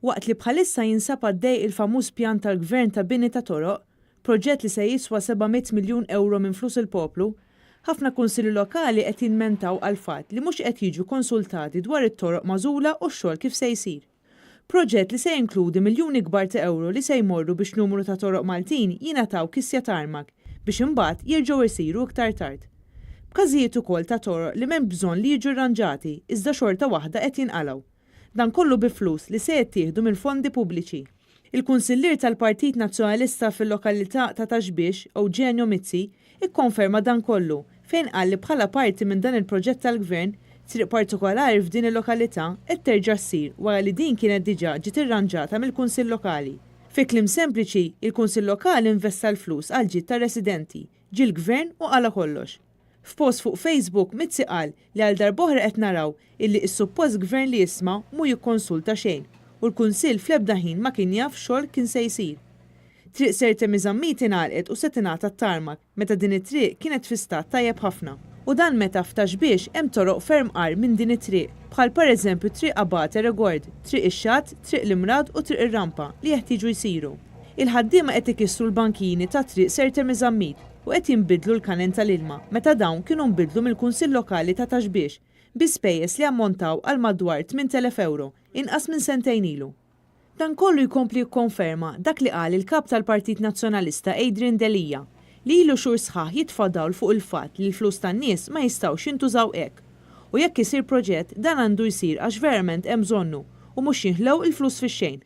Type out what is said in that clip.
Waqt li bħalissa jinsab għaddej il-famuż pjan tal-Gvern ta' bini ta' toroq, proġett li se jiswa 700 miljun ewro minn flus il-poplu, ħafna kunsilli lokali qed jilmentaw għall-fatt li mhux qed jiġu konsultati dwar it-toroq magħżula u x-xogħol kif se jsir. Proġett li se jinkludi miljuni kbar ta' ewro li se jmorru biex numru ta' toroq Maltin jingħataw kisja tarmak biex imbagħad jerġgħu jsiru iktar tard. B'każijiet ukoll ta' toroq li m'hemm bżonn li jiġu rranġati iżda xorta waħda qed jinqalgħu. Dan kollu bi flus li se jittieħdu minn fondi pubbliċi. Il-Kunsillier tal-Partit Nazzjonalista fil-lokalità ta' Ta' Xbiex, Eugenio Mizzi, ikkonferma dan kollu fejn qal li bħala parti minn dan il-proġett tal-Gvern, triq partikolari f'din il-lokalità qed terġa' ssir wara li din kienet diġà ġiet irranġata mill-Kunsill Lokali. Fi kliem sempliċi, il-Kunsill Lokali investa l-flus għall-ġid tar-residenti, ġie l-Gvern u qala' kollox. F'post fuq Facebook, Mizzi qal li għal darb'oħra qed naraw illi is-suppost Gvern li jisma' mhu jikkonsulta xejn u l-Kunsill fl-ebda ħin ma kien jaf x'xogħol kien se jsir. Triq Sir Temi Zammit ingħalqet u se tingħata t-tarmak meta din it-triq kienet fi stat tajjeb ħafna. U dan meta f'Ta' Xbiex hemm toroq ferm agħar minn din it-triq, bħal pereżempju Triq Abate Regord, Triq ix-Xatt, Triq l-Imrad u Triq ir-Rampa li jeħtieġu jsiru. Il-ħaddiema qed ikissru l-bankini ta' Triq Sir Temi Zammit u qed jinbidlu l-kanen tal-ilma meta dawn kienu nbidlu mill-Kunsill Lokali ta' Ta' Xbiex bi spejjeż li ammontaw għal madwar 8,000 ewro inqas minn sentejn ilu. Dan kollu jkompli jikkonferma dak li qal il-Kap tal-Partit Nazzjonalista Adrian Delia, li ilu xhur sħaħ jitfa' dawl fuq il-fatt li l-flus tan-nies ma jistgħux jintużaw hekk u jekk isir proġett dan għandu jsir għax verament hemm bżonnu u mhux jinħlew il-flus fix-xejn.